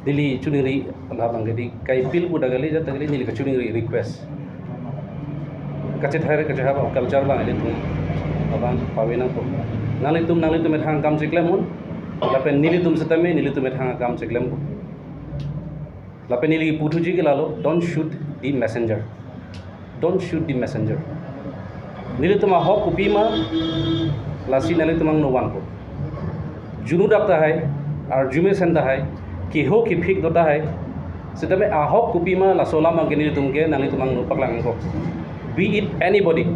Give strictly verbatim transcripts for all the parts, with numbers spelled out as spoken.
Neli choningri labang ke di kai pil pu da kali, jat kali neli kachoningri request. Kachether kachehap culture abang ilitum abang pave nangpo. Nanglitum nanglitum methang akam chiklem un. Lapen nelitum setame nelitum methang akam chiklempo. Lapen neli puthuji ke lalo, don't shoot the messenger. Don't shoot the messenger. Nelitum ahok kopima, lasi nanglitum angno vanpo. Junu dak tahai, arju mesen tahai, keho kephik do tahai. Setame ahok kopima laso alam abang ke nelitum ke nanglitum angno paklang nangkok. Be it anybody.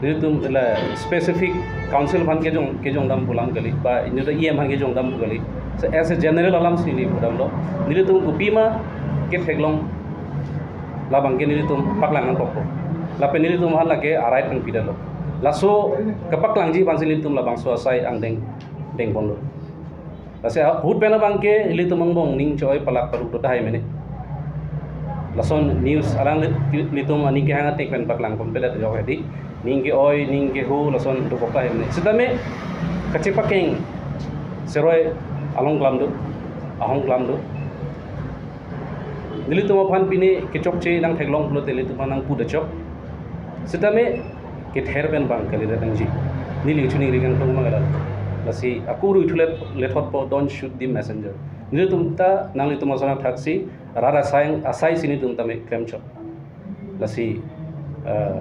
Nelitum la specific council aphan kejong kejong dam pu alam kali, ba inut E M aphan kejong dam pu kali. So as a general alam si neli pudamlo. Nelitum kopima ketheklong labang ke nelitum paklang nangkokpo. Lapen nelitum aphan lake a-right nangpidetlo. Laso kepaklangji aphan si nelitum labangso asai angdeng dengponlo. Lasi ahut pen abang ke ilitum angbong ning choi palak paruk do tahai mene. Lason news alanglitum aning kehang athek pen paklangponpedet ajok hedi. Ning ke-oi, ning keho, lason dokok tahai mene. Setame kachepakeng seroi along klam do, ahong klam do. Nelitum aphan pine kechokche nangtheklong pulote ilitum aphan nangpudachok. Setame kether pen abang kalidet nangji. Neli choningri kangtung abang alam. Lasi ako rui thulet lethotpo, don't shoot the messenger. Nelitum ta nanglitum ason athaksi rat asai asai si nelitum tame klemchot. Lasi eh,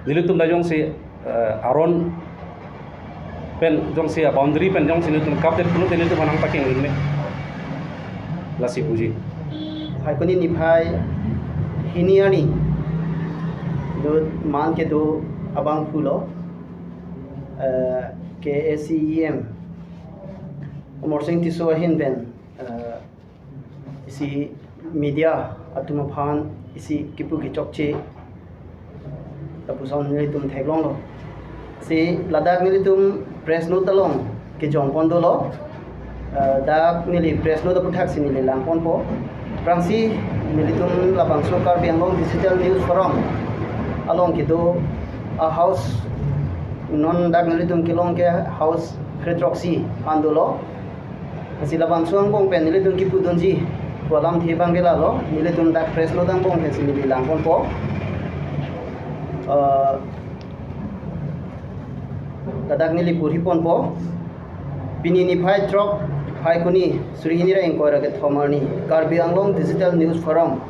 nelitum ta jongsi eh, aron pen jongsi a-boundary pen jongsi nelitum kapdet pulote nelitum aphan nangpakeng unme. Lasi puji. Phaikuni niphai hini arni dut man kedo abangphulo, eh, K A A C E M Amarsing Tisso ahin pen, eh, isi media atum aphan isi kipu kechokche lapuson nelitum theklonglo. Si ladak nelitum press note along kejongpon dolo. Eh, dak neli press note aputhaksi neli langponpo. Aphrangsi nelitum labangso Karbi Anglong Digital News Forum along kedo a-house, non dak nelitum kelong ke house kre-throksi an dolo. Lasi labangso angbong pen nelitum kipudunji pu alamthe abang ke lalo, nelitum dak press note angbong pen si neli langponpo. Eh, ladak neli purhiponpo. Pini niphai throk Phaikuni suri hini ra ingkoi ra kethom arni Karbi Anglong Digital News Forum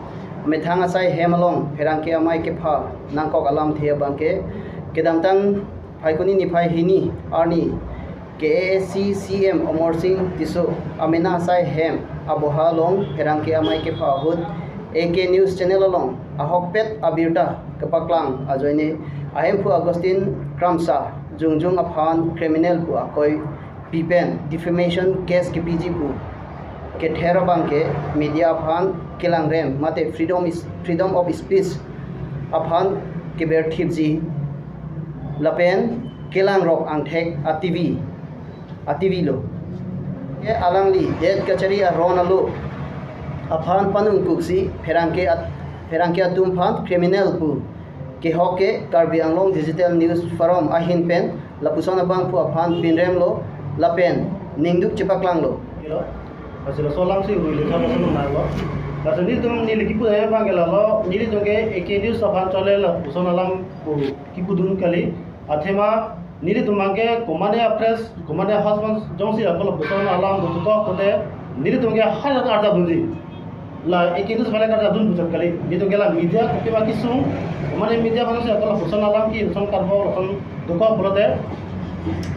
methang asai hem along pherangke amei kepha nangkok alamthe abang ke kedamtang Phaikuni niphai hini arni K A A C C M Amarsing Tisso amena asai hem aboha along pherangke amei kepha ahut A K News Channel along ahokpet abirta kepaklang ajoine ahemphu Augustine Kramsa Jongjung aphan criminal pu akoi pipen defamation case kepiji pu kether abang ke media aphan kelangrem mate freedom is, freedom of speech aphan keberthipji lapen kelangrok angthek a-T V, a-T V lo. Ke alangli det kachari aron alo aphan panungkuksi pherangke at-, pherangke atum aphan criminal pu kehok ke Karbi Anglong Digital News Forum ahin pen lapuson abangphu aphan pinremlo lapen ningduk chepaklanglo. Hello. Lasi laso alam si rui lekha bosan nanglo. Lasi nelitum neli kipu daya abang ke lalo, nelitum ke A K News aphan chole lapuson alam pu kipudun kali. Athema nelitum abang ke komane a-press, komane a-house jongsi ako lapuson alam dokok pulote nelitum ke har arjap dunji. La A K News aphan le karjap dun puchot kali. Nelitum ke la media kopi ma kesung, komane media aphan si ako lapuson alam ke song karbo lapuson dokok pulote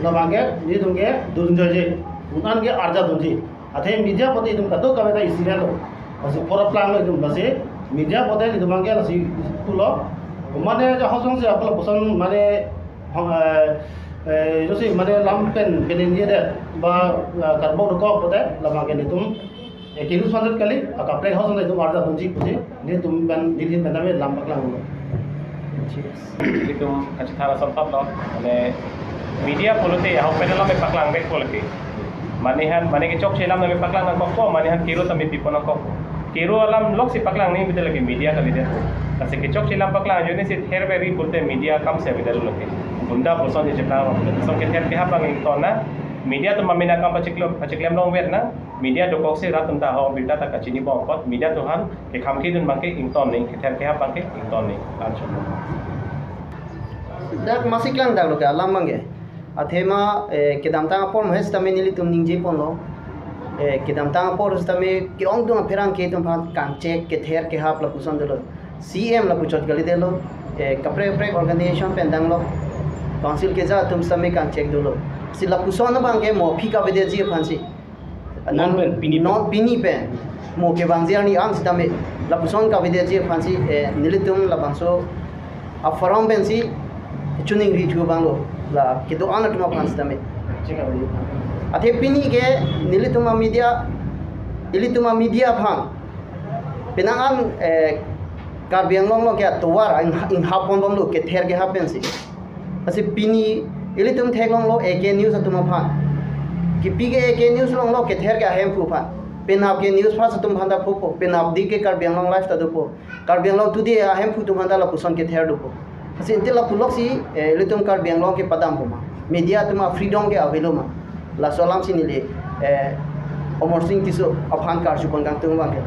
labang ke nelitum ke dun joije. Un-an ke arjap dunji. Athe media pote itum kadokave ta isi lo. Lasi porap lang lo itum, lasi media pote itum abang ke lasi pulo. Komane a-house jongsi ako lapuson mane, eh, eh, jongsi mane lam pen pen india det ba, eh, karbo dokok pulote labang ke nelitum A K News aphan chot kali, akaprek a-house jongsi itum arjap dunji pusi nelitum pen nelitum pen tame lam paklang lo. Nelitum kachethar asomphap lo, mane media pulote ahok pen alam paklang vek pulote. Mane han, mane kechokche alam tame paklang nangkokpo, mane han kero tame pipon nangkokpo. Kero alam loksi paklang nangji pulote lake media kalidet. Lasi kechokche alam paklang ajoine si therveri pulote media akam si avedet lote. Gunda puson je cheplang, puson kether kehap abang ingtonna. Media atum amen akam pachiklem, pachiklem longver nang, media dokok si rat atum ta ho birta ta kachini bom apot, media atum aphan kekham kedun abangke ington nang, kether kehap abangke ington nang, anchot. Dak masi klang dak lo ke alam abangke. Athema, eh, kedamtang apor mo sitame nelitum ningje ponlo. Eh, kedamtang apor sitame ke-ongdung apherangke atum aphan kangchek kether kehap lapuson dolo. C M lapuchot kali dolo. Eh, kaprek kaprek organization pen danglo. Council keja atum sitame kangchek dolo. Si lapuson abangke mo aphi kavedeji aphansi. Non pen, pini pen. Non pini pen. Mo kevangji arni ang sitame lapuson kavedeji aphansi, eh, nelitum labangso aforum pensi choningri thu abanglo. La kedo-an atum aphan sitame. Athe pini ke nelitum a-media, ilitum a-media aphan. Penang an, eh, Karbi Anglong along ke atovar ing, inghap ponbomlo kether kehap pensi. Lasi pini ilitum theklonglo A K News atum aphan. Kipi ke A K News longlo kether ke ahemphu aphan. Penap ke News First atum aphan ta phopo. Penap di ke Karbi Anglong Live ta dopo. Karbi Anglong Today ahemphu atum aphan ta lapuson kether dopo. Lasi inte lapuloksi, eh, ilitum Karbi Anglong kepadampo ma. Media atum a-freedom ke avelo ma. Laso alamsi neli, eh, Amarsing Tisso aphan karju pon kangtung abangke.